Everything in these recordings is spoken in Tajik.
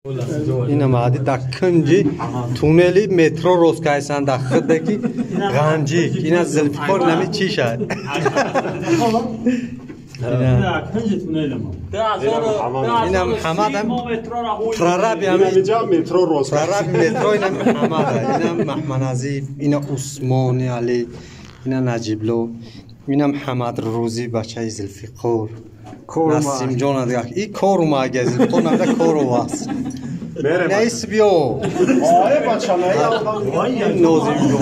Ина мади да кунҷи туннели метро рост кайсан да хидаки Ғанҷик. Ина Зулфиқор нами чӣ шад? Ина Муҳаммадам прораби метро рост. Прораби метро ина Муҳаммад, ина Маҳмадназиф, ина Усмони Али, ина Наҷибло, ина Муҳаммад Рӯзӣ бачаи Зулфиқор. Насимҷон дигар. И корума ага Зулфиқор намда корувас. Нейс биё. Ое бача не. Нозимҷон.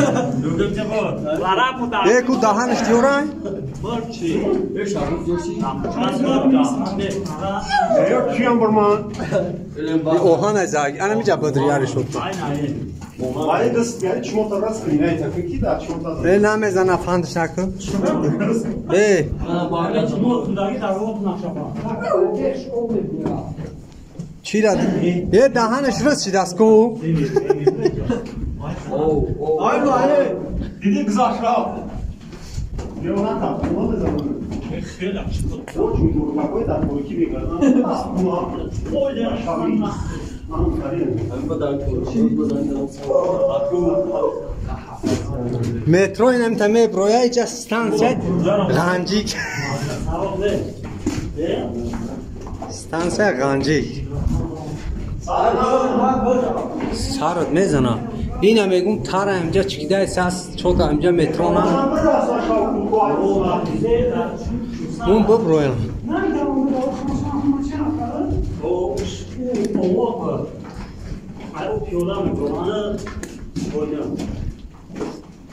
Еку даҳанаш диёрай? Киям бурман? Оҳан аз ана миҷа бадриари шуд. Вале даст яъне чмота раст кунӣ, не та ки да чмота. Э намезана фандш накун. Э. Чира? Э даҳанаш рост шидаст ку? Ай ай. Диди гузашт. Метро инам та меброя иҷа станция Ғанҷик. Станция Ғанҷик. Сарат мезана. Ина мегум тара инҷа чикидай сас чота инҷа метро на. Мун биброям.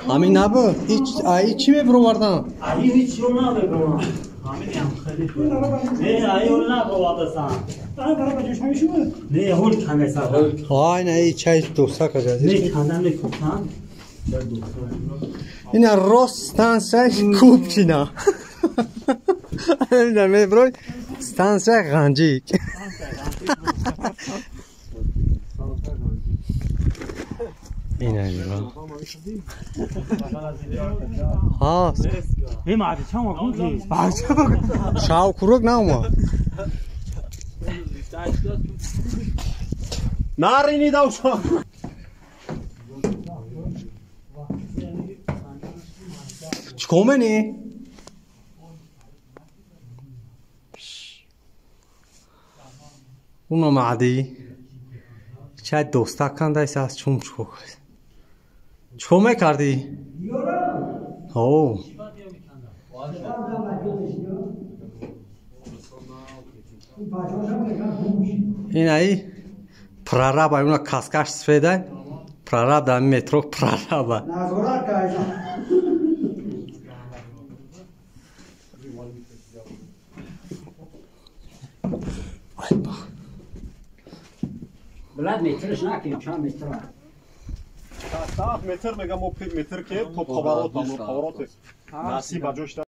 Ҳамин набуд. Ҳеч ай чӣ мебировардан? Ай ҳеч чиро намебировардан. Ҳамин хеле. Не, ай ҳол набировардан. Не, ҳол канда сар. Ай не, ай чай доста кажа. Не, канда мекунан. Ина рост станция Купчина. Ина меброй станция Ғанҷик. Ина нигоҳ. Ҳа. Шав курук наомад. Нарини давшон. Чикор менӣ? Уно маъдӣ чай доста кандайс аз чум чикор кардӣ? Чикор мекардӣ? О. Инаи прораба, уна каскаш сфеда, прораб дар метро прораба. Блад метрш накунем, чанд метр? 7 метр мегам, мо метр ки то поворот, поворот. Насиб ба ҷош.